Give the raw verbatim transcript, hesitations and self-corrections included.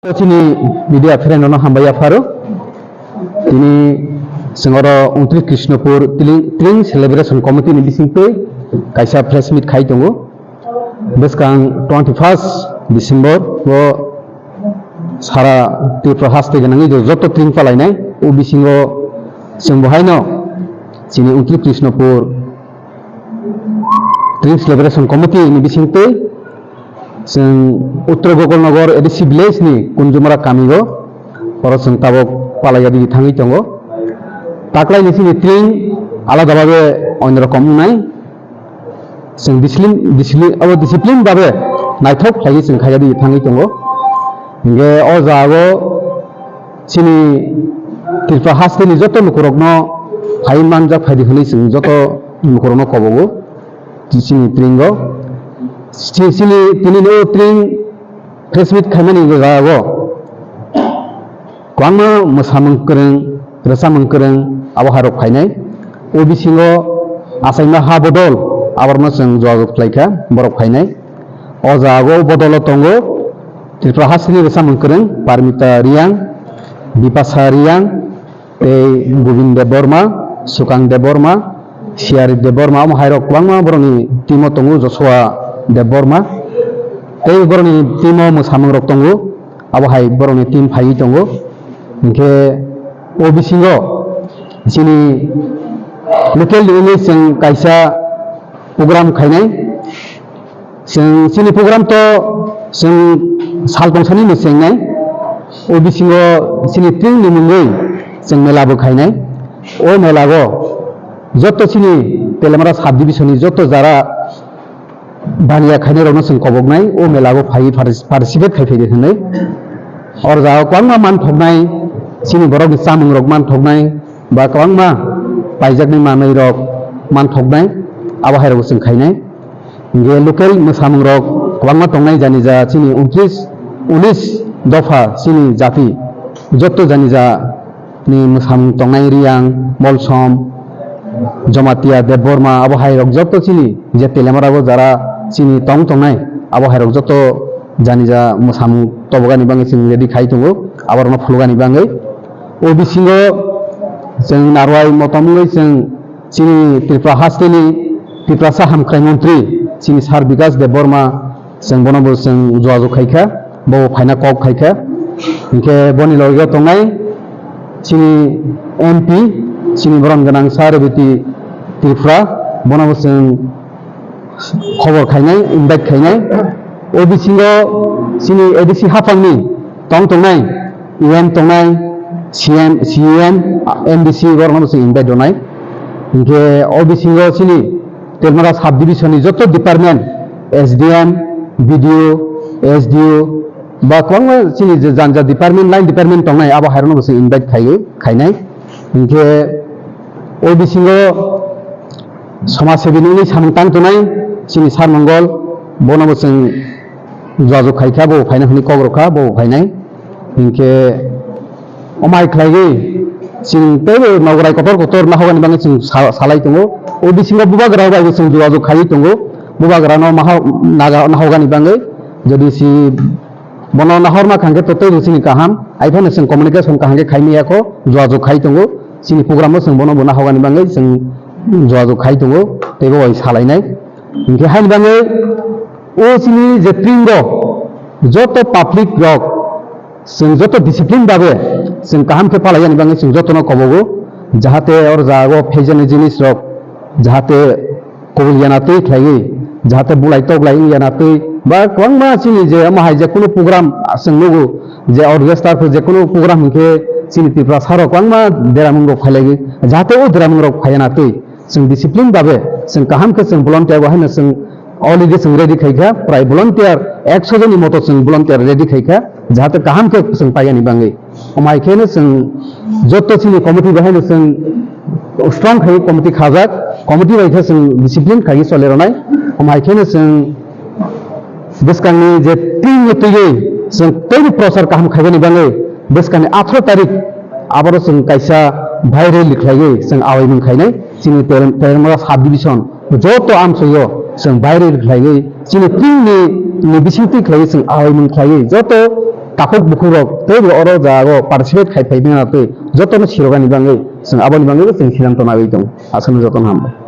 Chini media friend no hambai yapharo. Tini sengoro Untri Krishnapur Tring, Tring Celebration Committee ni bisingtwi kaisa press meet khai tongo. Bwskang twenty first December o sara Tripura haste gwnangwi joto tring palainai. O bisingo chwng bohaino chini Untri Krishnapur Tring Celebration Committee ni bisingtwi chwng Uttar Gokulnagar A D C village ni Kunjumara kamio oro chwng tabok palaiya digi thangwi tongo. Taklaini chini tring alada babe onrokom wngnai. Chwng discipline, discipline, abo discipline babe naithok khlaiwi chwng khaiyadi thangwi tongo. Hingke o jago chini Tripura hasteni joto lukurokno phai manjak phaidi hwnwi chwng joto lukurokno kobogo chini tringo. Chi-, chini tini o tring press meet khaimani jago. Kwbangma mwsamung kwrwng, rwchapmung kwrwng abo hairok phainai. O bisingo achaima ha bodol aborokno chwng jogajog khlaikha, borok phainai. O jaga o bodolo tongo Tripura hasteni rwchapmung kwrwng Parmita Riyang, Bipasa Riyang, tei Gobind Debbarma, Sukang Debbarma, Siyari Debbarma, omo hairok kwbangma borokni team o tongo, Joshua Debbarma. Tei borokni team o mwsamungrok tongo, abo hai borokni team phaiwi tongo. Hinkhe o bisingo chini local ni wngwi chwng kaisa program khainai. Chwng chini program to chwng sal tongsanino chengnai. O bisingo chini tring ni mungwi chwng mela bo khainai. O mela o joto chini Telemara sub division ni joto jara baniya khainai rokno chwng koboknai o mela o phaiwi partic-, participate khai phaidi hwnwi. Or jagao kwbangma manthoknai, chini borokni chamung rok manthoknai, ba kwbangma paijaknai manwi rok manthoknai, abo hai rok chwng khainai. Hinkhe local mwsamung rok kwbangma tongnai, jani ja chini untris, unis dopha chini jati joto jani ja ni mwsamung tongnai Riyang, Molsom, Jamatia, Debbarma, abo hai rok joto chini je Telemara o jara chini tong tongnai, abo hai rok joto jani ja mwsamung tobogani bagwi chwng ready khai tongo, abo rokno phulugani bagwi. O bisingo chwng narwai motom wngwi chwng chini Tripura hasteni Tiprasa hamkrai montri chini Sir Bikash Debbarma, chwng bono bo chwng jogajog khaikha, bo phaina kok khaikha. Hinkhe boni loge tongnai chini M P, chini borom gwnang Sir Rebati Tripura, bono bo chwng khobor khainai, invite khainai. O bisingo chini A D C haphangni tong tongnai, E M tongnai, C M, C E M, M D C borokno bo chwng invite rwnai. Hinkhe o bisingo chini Telemara sub division ni joto department, S D M, B D O, S D O, ba kwbangma chini je jani ja department, line department tongnai, abo hai rokno bo chwng invite khaiwi khainai. Hinkhe o bisingo somaj sebi nini samung tang tongnai chini Sir Mongol, bono bo chwng jogajog khaikha, bo phaina hwnwi kok rwkha, bo phainai. Hinkhe omai khlaiwi chwng teibo nogorai kotor kotor nahogani bagwi chwng sa-, salai tongo. O bisingo bubagra bai bo chwng jogajog khaiwi tongo. Bubagrano maha-, naga-, nahogani bagwi jodi si bono nahorma khangkhe to teibo chini kaham. Aiphano chwng communication kaham khe khaimaya kho, jogajog khai tongo. Chini program o chwng bono bo nahogani bagwi chwng jogajog khai tongo, teibo bai salainai. Hinkhe haini bagwi o chini je tring rok, joto public rok, chwng joto discipline babe chwng kaham khe palaiyani bagwi chwng jotono kobogo, jahate or jago phaijani jinis rok jahate kubul yana twi khlaiwi, jahate bulai toklai wng yana twi, ba kwbangma chini je omo hai je kunu program chwng nugo je orchestra khe je kunu program hinkhe chini Tiprasa rok kwbangma deramung rok phailaiwi, jahate o deramung rok phaiya na twi. Chwng discipline babe, chwng kaham khe chwng volunteer bo haino chwng already chwng ready khaikha, prai volunteer ekso joni moto chwng volunteer ready khaikha, jahate kaham khe chwng paiyani bagwi. Omai kheno chwng joto chini committee bo haino chwng strong khai committee khajak, committee bai khe chwng discipline khai chole rwnai. Omai kheno chwng bwskangni je twi twiwi chwng teibo prochar kaham khaibani bagwi bwskangni atharo tarik aboro chwng kaisa viral khlaiwi chwng awaimung khainai chini Tel-, Telemara sub division joto amsoyo chwng viral khlaiwi chini tringni, ni bisingtwi khlaiwi chwng awaimung khlaiwi joto Takhuk bukhuk rok tei bo oro jaga o participate khai phai mano tei joto no sirok ani bagwi chwng aboni bagwi bo chwng siddhanto naiwi tongo. Aswk no joto no hambai.